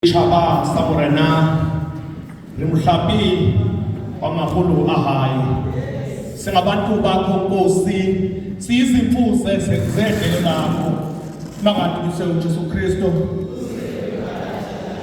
Setjhaba sa Morena, re mohlape wa maholo a hae. Singabantu bakho Nkosi, siyizimfuze zedlelo lakho. Makadukise uJesu Kristu.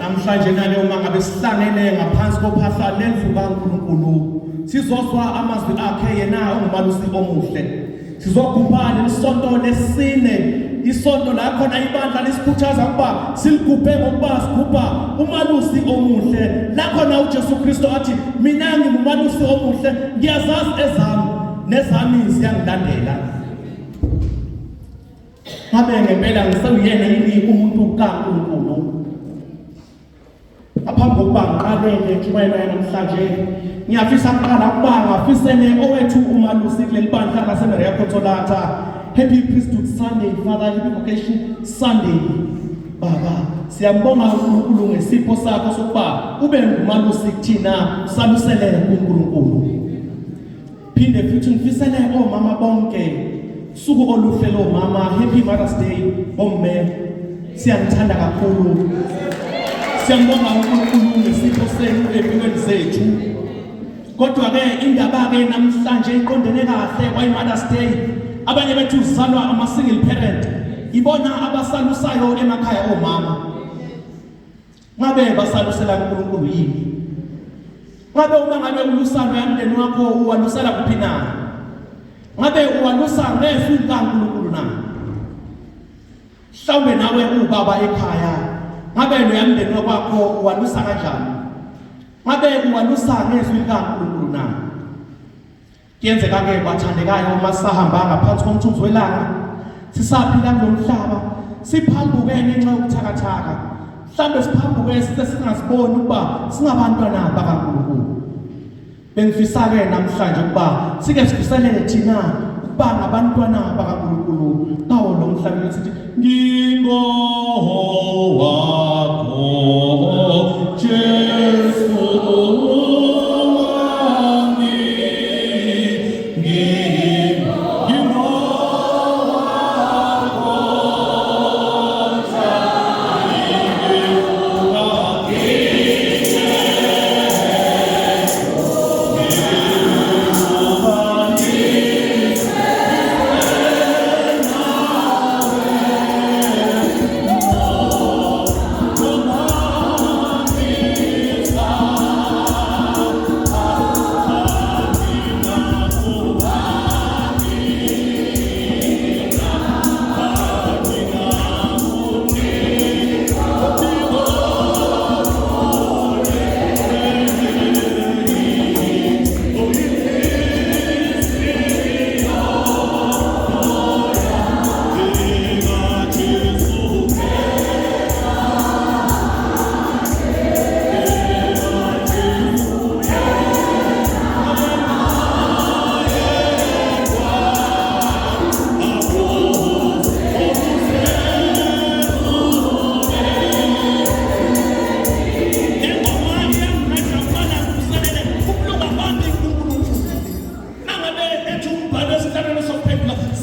Namhlanje nale uma ngabe sihlangene ngaphansi kophahla lendlu kaNkulunkulu, sizozwa amazwi akhe yena ongumalusi omuhle. Sizogubha leli sonto lesine, isonto la khona ibandla lisikhuthaza ukuba siligubhe ngokuba sigubha umalusi omuhle. La khona uJesu Kristu athi mina ngingumalusi omuhle, ngiyazazi ezami nezami ziyangilandela. Ngabe ngempela ngisewuyena yini umuntu kaNkulunkulu? Ngaphambi kokuba ngiqale le ntshumayelo yanamhlanje, ngiyafisa kuqala ukuba ngafisele owethu umalusi kuleli bandla laseMaria Consolata. Happy Priesthood Sunday, Father, Happy Vocation Sunday. Baba, siyambonga uNkulunkulu ngesipho sakho sokuba ube ngumalusi kuthina, salusele kuNkulunkulu. Phinde futhi ngifisele omama bonke suku oluhle lomama, happy Mother's Day bomme, siyanithanda kakhulu. Siyambonga uNkulunkulu ngesipho senu empilweni zethu. Kodwa ke indaba ke namhlanje iqondene kahle why Mother's Day. Abanye bethu uzalwa ama single parent. Ibona abasalusayo emakhaya omama. Ngabe basalusela uNkulunkulu yini? Ngabe uma ngabe ulusa loya mndeni wakho uwalusela kuphi na? Ngabe uwalusa ngezwi likaNkulunkulu na? Mhlawumbe nawe uwubaba ekhaya, ngabe loya mndeni wakwakho uwalusa kanjani? Ngabe uwalusa ngezwi likaNkulunkulu na? Kuyenzeka-ke bathandekayo uma sisahamba ngaphansi komthunzi welanga, sisaphila kulo mhlaba, siphambuke ngenxa yobuthakathaka. Mhlawumbe siphambuke size singaziboni ukuba singabantwana bakaNkulunkulu. Bengifisa-ke namhlanje ukuba sike sivuselele thina ukuba ngabantwana bakaNkulunkulu bawo lo mhlaba sithi ngingowakho Jesu wami ngingowakho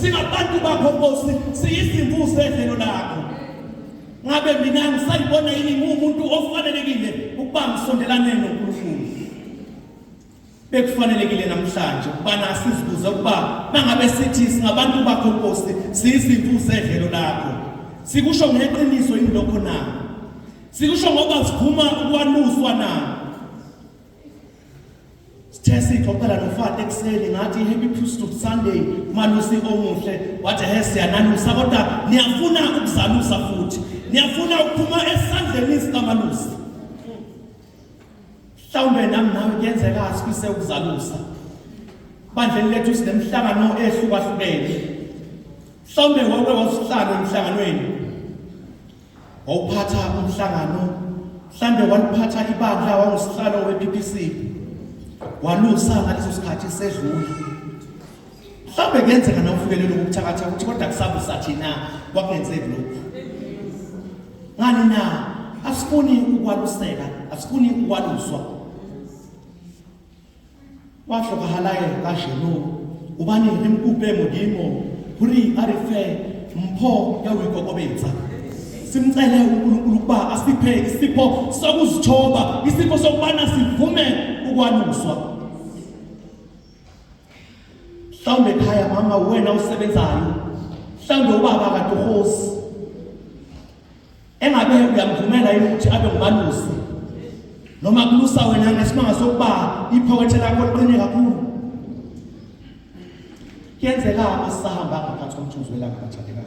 Singabantu bakho Nkosi, siyizimvu zedlelo lakho. Ngabe mina ngisayibona yini ngiwumuntu ofanelekile ukuba ngisondelane noNkulunkulu? Bekufanelekile namhlanje ukubana sizibuze ukuba mangabe sithi singabantu bakho Nkosi, siyizimvu zedlelo lakho. Sikusho ngeqiniso yini lokho na? Sikusho ngoba sivuma ukwaluswa na? Sithe sixoxela noFata ekuseni ngathi happy priesthood Sunday malusi omuhle wathi he siyanalusa kodwa niyafuna ukuzalusa futhi niyafuna ukuphuma esandleni sikamalusi. Mhlawumbe nami nawe kuyenzeka sifise ukuzalusa. Bandleni lethu sinemhlangano ehlukahlukene. Mhlawumbe wake wasihlalo emhlanganweni. Wawuphatha umhlangano, mhlambe waliphatha ibandla wangusihlalo we-PPC. Walusa ngaleso sikhathi sedlula. Mhlawumbe kuyenzeka na ufikelele ukuthakatha ukuthi kodwa kusabusa thina kwakungenzeki lokhu. Ngani na? Asifuni ukwaluseka, asifuni ukwaluswa. Wa hlokahalae kajeno hobane re mo kope Modimo hore a re fe mpho ya ho ikokobetsa. Simcele uNkulunkulu ukuba asiphe isipho sokuzithoba, isipho sokubana sivume ukwaluswa. Mhlawumbe ekhaya mama uwena osebenzayo, mhlawumbe ubaba katohosi. Engabe uyamvumela yini ukuthi abe ngumalusi? Noma kulusa wena ngesimanga sokuba iphokethe lakho liqine kakhulu. Kuyenzeka asisahamba ngaphansi komthunzi welanga bathandekayo.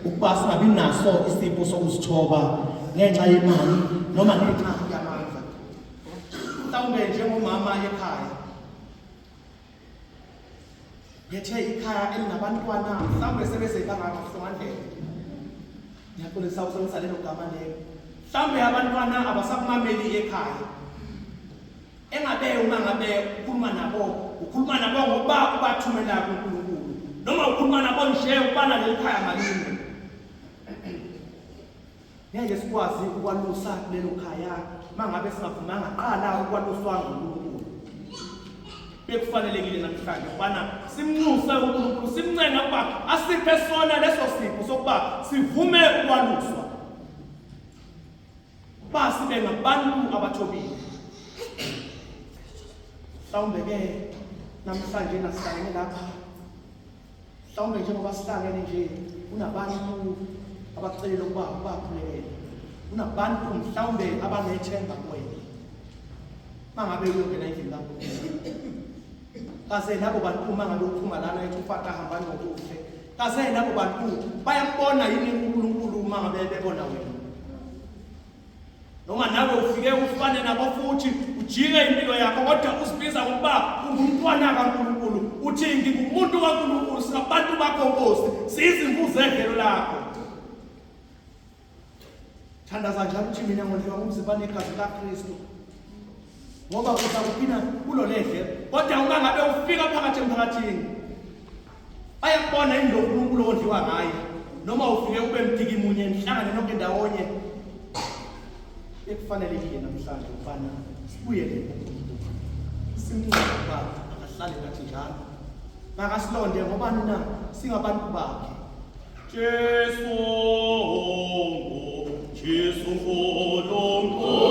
Ukuba singabi naso isipho sokuzithoba ngenxa yemali noma ngenxa yamandla. Mhlawumbe njengomama ekhaya Phethe ikhaya elinabantwana mhlawumbe sebeze bangamahlongandlebe. Ngiyaxolisa ukusebenzisa lelo gama lelo. Mhlawumbe abantwana abasakumameli ekhaya. Engabe uma ngabe ukhuluma nabo, ukhuluma nabo ngoba ubathumela kuNkulunkulu. Noma ukhuluma nabo nje ukubana leli khaya malinye. Ngeke sikwazi ukwalusa lelo khaya mangabe singavumanga qala ukwaluswa nguNkulunkulu. Bekufanelekile namhlanje ukubana simnxuse uNkulunkulu, simncenge ukuba asiphe sona leso sipho sokuba sivume ukwaluswa. Ba sibe ngabantu abathobile. Mhlawumbe ke namhlanje nasihlangene lapha Mhlawumbe njengoba sihlangene nje kunabantu abakucelile ukuba ubakhulekele. Kunabantu mhlawumbe abanethemba kuwena. Mangabe uyongena endlini kaNkulunkulu. Kaze labo bantu uma ngabe uphuma lana ethi ufata hambani ngokuhle. Kaze labo bantu bayambona yini uNkulunkulu uma ngabe bebona wena? Noma nawe ufike ufane nabo futhi ujike impilo yakho kodwa uzibiza ngokuba ungumntwana kaNkulunkulu uthi ngingumuntu kaNkulunkulu singabantu bakho Nkosi siyizimvu zedlelo lakho. Thandaza njalo uthi mina ngondliwa ngumzimba negazi kaKristu ngoba kuza kuphina kulo ledle kodwa uma ngabe ufika phakathi emphakathini bayakubona yini lo nkulunkulu ondliwa ngaye noma ufike ube mdiki munye nihlangane nonke ndawonye ekufanelekile namhlanje ukubana sibuyele kuNkulunkulu simnxuse ukuba akahlale nathi njalo makasilonde ngobani na singabantu bakhe Jesu Jesu Nkulunkulu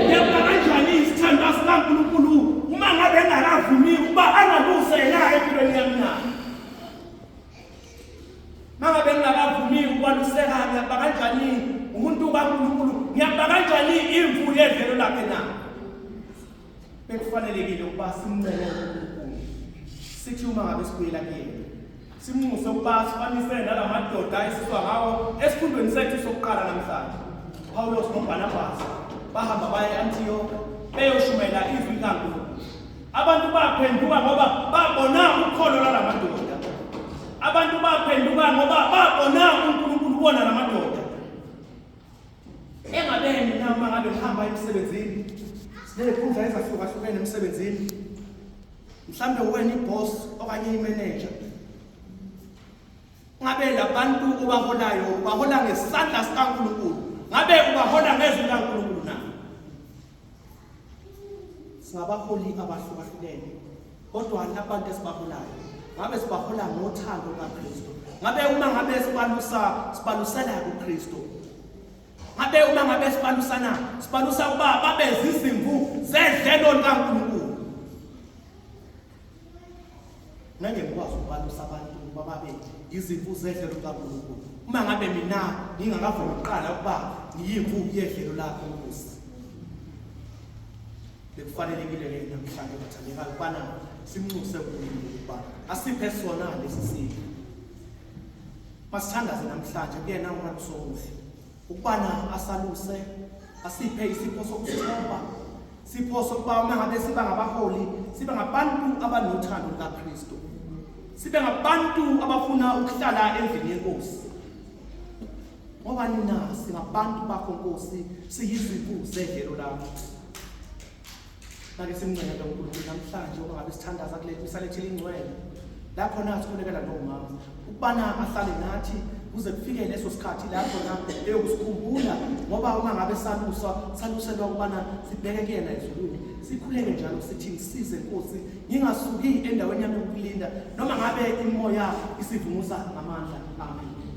Ngiyabona kanjani isithandwa sikaNkulunkulu uma ngabe engakavumi ukuba angaluse yena empilweni yami na? Mangabe ngingakavumi ukwaluseka ngiyaba kanjani umuntu kaNkulunkulu ngiyaba kanjani imvu yedlelo lakhe na? Bekufanelekile ukuba simncele uNkulunkulu sithi uma ngabe sibuyela kuyena simnxuse ukuba sifanise nalamadoda esizwa ngawo esifundweni sethu sokuqala namhlanje. Paulos noBarnabas bahamba baye e-Antioch beyoshumayela izwi likaNkulunkulu. Abantu baphenduka ngoba babona ukholo lwalamadoda. Abantu baphenduka ngoba babona uNkulunkulu kubona lamadoda. Engabe mina uma ngabe ngihamba emsebenzini sinezikhundla ezahlukahlukene emsebenzini. Mhlambe uwena iboss okanye imanager. Ngabe labantu ubaholayo ubahola ngesandla sikaNkulunkulu. Ngabe ubahola ngezwi likaNkulunkulu na? Singabaholi abahlukahlukene kodwa abantu esibaholayo ngabe sibahola ngothando lukaKristu. Ngabe uma ngabe sibalusa sibalusela kuKristu. Ngabe uma ngabe sibalusana sibalusa ukuba babe zizimvu zedlelo likaNkulunkulu. Ngeke ngikwazi ukubalusa abantu ukuba babe izimvu zedlelo likaNkulunkulu uma ngabe mina ngingakavumi ukuqala ukuba ngiyimvu yedlelo lakho Nkosi. Bekufanelekile-ke namhlanje bathandekayo ukubana simnxuse uNkulunkulu ukuba asiphe sona lesi sipho. Masithandaze namhlanje kuyena umalusi omuhle ukubana asaluse asiphe isipho sokuzithoba sipho sokuba uma ngabe siba ngabaholi Sibe ngabantu abanothando lukaKristu. Sibe ngabantu abafuna ukuhlala endlini yeNkosi. Ngoba nina singabantu bakho Nkosi, siyizimvu zedlelo lakho. Make simncenge uNkulunkulu namhlanje uma ngabe sithandaza kule misa lethu elingcwele. La khona sikhulekela nomama ukubana ahlale nathi kuze kufike leso sikhathi la khona eyokusikhumbula ngoba uma ngabe saluswa saluselwa ukubana sibheke kuyena ezulwini sikhuleke njalo sithi ngisize Nkosi ngingasuki endaweni yami yokulinda noma ngabe imoya isivunguza ngamandla. Amen.